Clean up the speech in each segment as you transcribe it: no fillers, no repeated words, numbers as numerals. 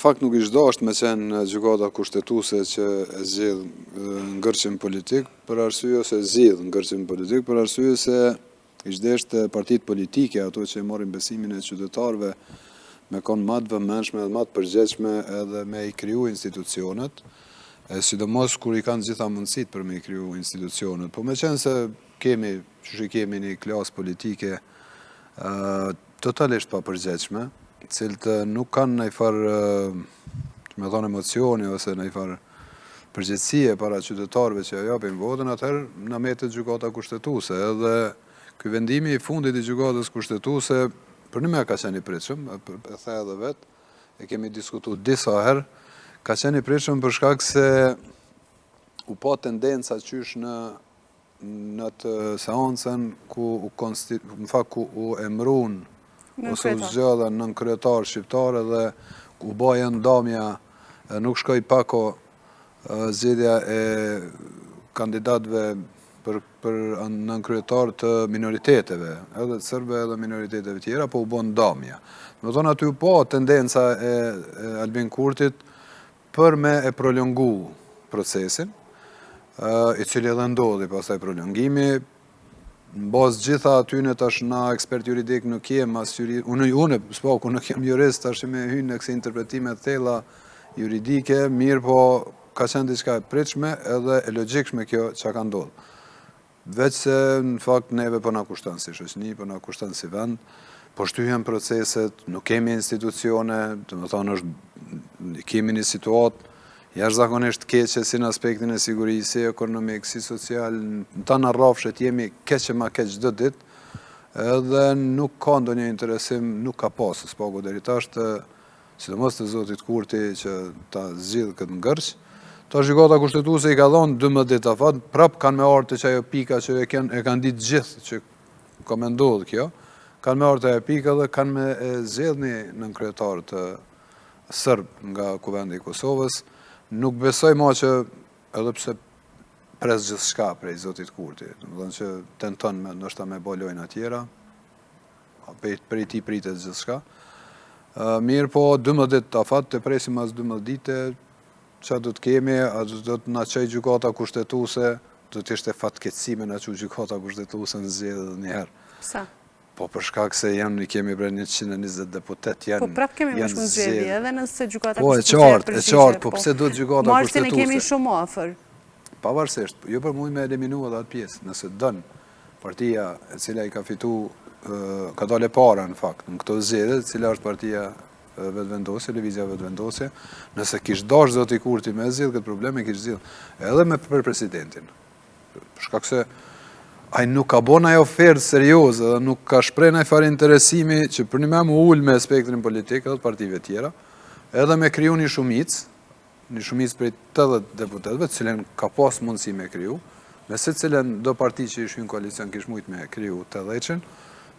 fakt nuk ish dasht me qenë Gjykata Kushtetuese që e zgjidh ngërçin politik, për arsye ose zgjidh ngërçin politik, për arsye se ish desht partitë politike, ato që e marrin besimin e qytetarëve, me konë ma të vëmendshme dhe ma të përgjegjshme edhe me i kriju institucionet, e sidomos kur i kanë gjitha mundësitë për me i kriju institucionet. Po meqenëse kemi, qysh i kemi një klasë politike, totalisht papërgjegjshme, të cilët nuk kanë najfarë, me thonë, emocioni ose najfarë përgjegjësie para qytetarëve që ja japin votën, atëherë na metet gjykata kushtetuese. Edhe ky vendimi i fundit i gjykatës kushtetuese, përnjëmend ka qenë i pritshëm, e the edhe vetë, e kemi diskutu disa herë, ka qenë i pritshëm për shkak se u pa tendenca qysh në në atë seancën ku u në fakt ku u emrun ose u zgjodhën nënkryetar shqiptar edhe u ba ajo ndamja nuk shkoi pako zgjedhja e kandidatëve për për nënkryetar të minoriteteve, edhe të serbëve edhe minoriteteve tjera, po u bo ndamja. Domethonë aty u pa tendenca e, e Albin Kurtit për me e prolongu procesin, i cili edhe ndodhi pastaj prolongimi, në bazë gjitha atyne tash na ekspert juridik nuk jem as jurist, unë unë s'paku nuk jam jurist tash me hy në kësi interpretime të thella juridike, mirëpo ka qenë diçka e pritshme edhe e logjikshme kjo që ka ndodhur. Veçse në fakt neve po na kushton si shoqni, po na kushton si vend, po shtyhen proceset, nuk kemi institucione, domethonë është kemi një situatë jashtëzakonisht keqe si në aspektin e sigurisë, si ekonomik, si social, në tana rrafshet jemi keq e ma keq çdo ditë, edhe nuk ka ndonjë interesim, nuk ka pasë, s'paku deri tash të sidomos të zotit Kurti që ta zgjidh këtë ngërç. Tash gjykata kushtetuese i ka dhënë 12 ditë afat, prap kanë me ardhë te qajo pika që e kanë e kanë ditë gjithë që ka me ndodhë kjo, kanë me ardhë te ajo pika dhe kanë me e zgjedh një nënkryetar të serb nga Kuvendi i Kosovës. Nuk besoj ma që edhe pse pres gjithçka prej zotit Kurti, domethonë që tenton me ndoshta me bo lojna tjera, Prej, prej tij pritet gjithçka. Mirëpo, 12 ditë afat, të presim mas 12 dite, ça do të kemi, a do të na çojë gjykata kushtetuese, do të ishte fatkeqësi me na çu gjykata kushtetuese në zgjedhje edhe një herë. Pse? Po për shkak se janë i kemi bre 120 deputet, janë Po prap kemi më shumë zgjedhje, edhe nëse gjykata po, kushtetuese e qartë, e qartë, po, po pse do të gjykata kushtetuese? Marsin e kemi shumë afër. Pavarësisht, jo për mujë me eliminu edhe atë pjesë, nëse don Partia e cila i ka fitu, ka dalë e para në fakt, në këto zgjedhje, e cila është partia Vetëvendosje, Lëvizja Vetëvendosje, nëse kish dashtë zoti Kurti me zgjidh këtë problem, e kish zgjidh edhe me për presidentin. Për shkak se ai nuk ka bo naj ofertë serioze dhe nuk ka shpreh naj farë interesimi që përnjëmend me u ul me spektrin politik edhe të partive tjera, edhe me kriju një shumicë, një shumicë prej 80 deputetëve, të cilën ka pas mundësi me kriju, me secilën do parti që ish hy në koalicion kish mujt me kriju 80-shin,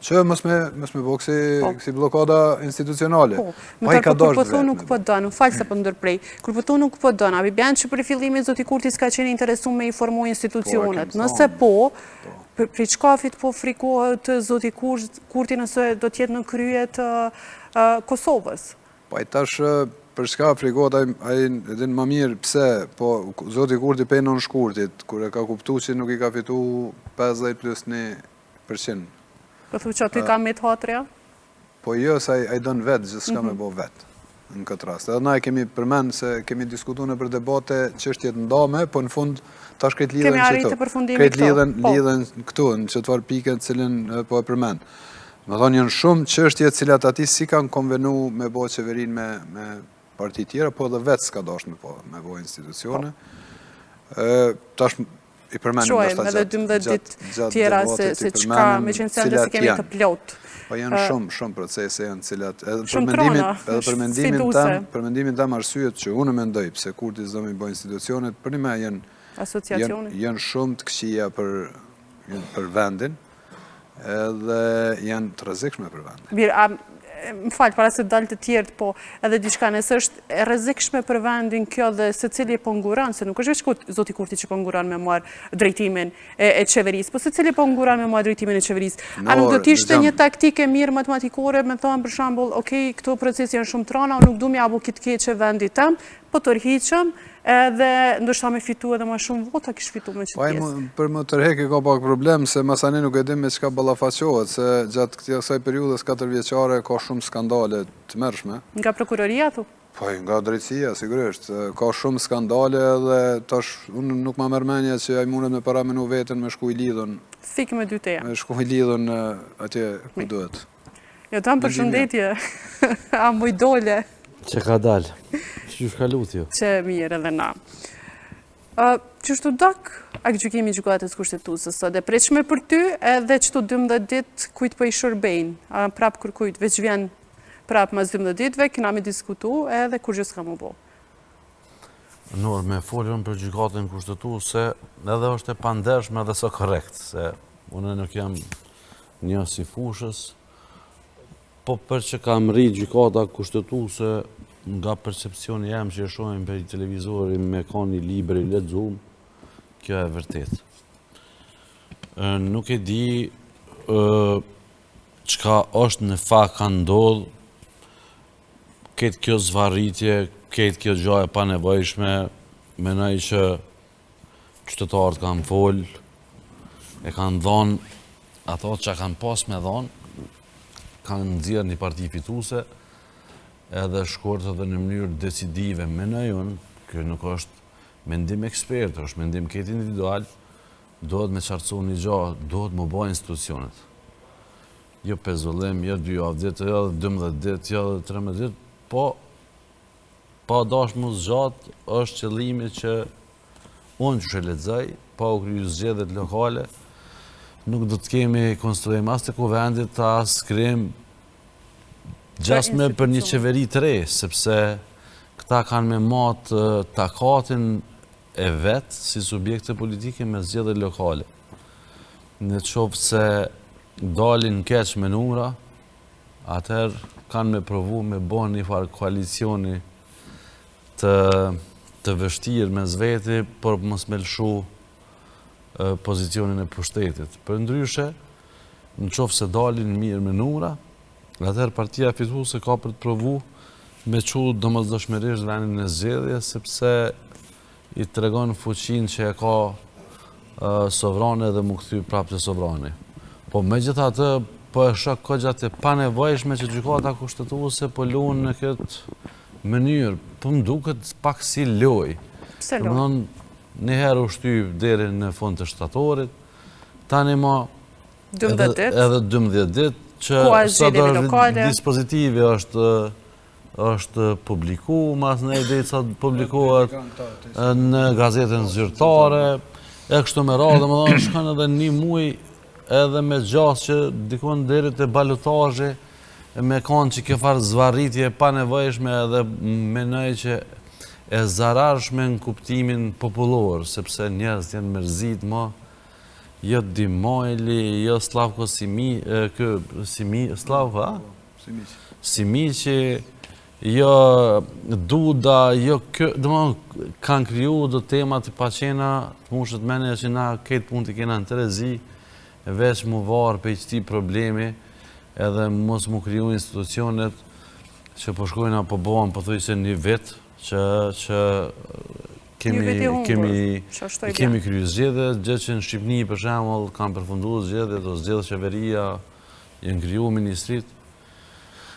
që mos me mos me bo kësi, po. kësi bllokada institucionale. Po, më po, po, kur po thu nuk po don, më fal se po ndërprej. Kur po thu nuk po don, a i bjen që prej fillimit zoti Kurti s'ka qenë interesu me i formu institucionet. Po, nëse po, po. prej çkafit po frikohet zoti Kurti nëse do të jetë në krye të Kosovës. Po ai tash për çka frikohet ai ai e din më mirë pse, po zoti Kurti prej 9 shkurtit kur e ka kuptu që nuk i ka fitu 50 plus 1 për qind. Po thu që aty ka met hatri a? Po jo se ai ai don vet gjithçka me mhm. bo vet në këtë rast. Edhe na e kemi përmend se kemi diskutu nëpër debate çështje të ndame, po në fund tash krejt lidhen qëtu. Krejt lidhen po. lidhen këtu në qët farë pike të cilën po e përmend. Domethonë janë shumë çështje të cilat atij s'i kanë konvenu me bo qeverinë me, me parti tjera, po edhe vetë s'ka dashtë me, po, me bo institucione. Po. E, tash i përmendim ndoshta gjatë, edhe 12 ditë tjera se, se çka, meqenëse ende s'i kemi të plotë. Po janë shumë, shumë procese janë cilat, edhe për mendimin, edhe për mendimin tem, për mendimin tem arsyet që unë mendoj pse Kurti s'do me i bo institucionet, përnjëmend janë, Asociacioni. janë, janë shumë të këqija për, për vendin, edhe janë të rrezikshme për vendin. Mirë, a Më fal, para se të dalë të tjerët, po edhe diçka, nëse është e rrezikshme për vendin kjo dhe secili po nguron, se nuk është veç zoti Kurti që po nguron me marrë drejtimin e, e qeverisë, po secili po nguron me marrë drejtimin e qeverisë. A nuk do të ishte një taktikë e mirë matematikore me thonë për shembull, ok, këto procese janë shumë t'rana, unë nuk du me ia bo këtë keqe vendit tem, po tërhiqem, edhe ndoshta me fitu edhe ma shumë vota kish fitu me qëtë po pjesë. Për me u tërhek e ka pak problem, se masanej nuk e dim me çka ballafaqohet, se gjatë kësaj periudhës katërvjeçare ka shumë skandale të tmerrshme. Nga prokuroria, thu? Po, nga drejtësia, sigurisht. Ka shumë skandale edhe tash unë nuk ma merr mendja që ai mundet me paramenu veten me shku i lidhun. Thikë me dy teha. Me shku i lidhun atje ku duhet. Jo, tam përshëndetje. A muj dole. Që ka dalë? Qysh kalut ju? Që mirë edhe na. Qysh t'u dok aktgjykimi i gjykatës kushtetuese sot e pritshme për ty edhe qëto 12 ditë kujt po i shërbejnë, a prap kërkujt, veç vjen prap mas 12 ditëve, kena me diskutu edhe kurgjë s'ka m'u bo. Nur, me folën për gjykatën kushtetuese, edhe është e pandershme edhe s'o korrekt, se unë nuk jam njohës i fushës, po për që ka mrri gjykata kushtetuese nga percepcioni jem që e shohim prej televizori me kanë një libër i lexum, kjo e vërtet. Nuk e di çka është në fakt ka ndodhë, Krejt kjo zvarritje, krejt kjo gja e panevojshme, menoj që qytetarët kanë folë, e kanë dhonë ato që kanë pas me dhonë, kanë nxjerrë një parti fituse, edhe shkurt edhe në mënyrë decisive, menoj unë, kjo nuk është mendim ekspert, është mendim krejt individual, duhet me qartësu një gja, duhet m'u bo institucionet. Jo pezullim, jo dy javë ditë, jo edhe 12 ditë, jo edhe 13 ditë, po pa dash m'u zgjatë, është qëllimi që unë qysh e lexoj, pa u kryu zgjedhjet lokale, nuk do të kemi konstituim as të kuvendit, as krijim gjasme për një qeveri të re, sepse këta kanë me matë takatin e vet si subjekte politike me zgjedhje lokale. Në qoftë se dalin keq me numra, atëherë kanë me provu me bo një farë koalicioni të, të vështirë mes veti, por mos me lëshu pozicionin e pushtetit. Përndryshe, në qoftë se dalin mirë me numra, atëherë partia fituese ka për të provu me çu domosdoshmërisht vendin në zgjedhje, sepse i tregon fuqinë që e ka sovrani dhe m'u kthy prapë te sovrani. Po megjithatë, po e shoh kogja të panevojshme që gjykata kushtetuese po lun në këtë mënyrë, po më duket pak si lojë. Pse lojë? Një herë u shty deri në fund të shtatorit, tani ma 12 ditë. Edhe 12 ditë që sot është dispozitivi është është publiku, masnej derisa të publikohet në gazetën zyrtare, e kështu me radhë, domethënë, shkon edhe një muj edhe me gjasë që dikun deri te balotazhi, me kanë që kjo farë zvarritje e panevojshme edhe menoj që e zararshme në kuptimin popullor, sepse njerëzit janë mërzit ma, jo Demajli, jo Slavko Simi, kë, Simi, Slavko, a? Simiqi. Simiqi, jo Duda, jo kë, domethënë, kanë kriju do tema të paqena, të mushet menja që na këtë punë t'i kena në terezi, veç m'u varë prej qëtij problemi, edhe mos m'u kriju institucionet që po shkojnë apo bohen pothuajse një vit, që, që kemi, kemi, kemi kryu zgjedhjet, gjë që në Shqipni për shembull kanë përfundu zgjedhjet, o zgjedh qeveria, janë kriju ministrit.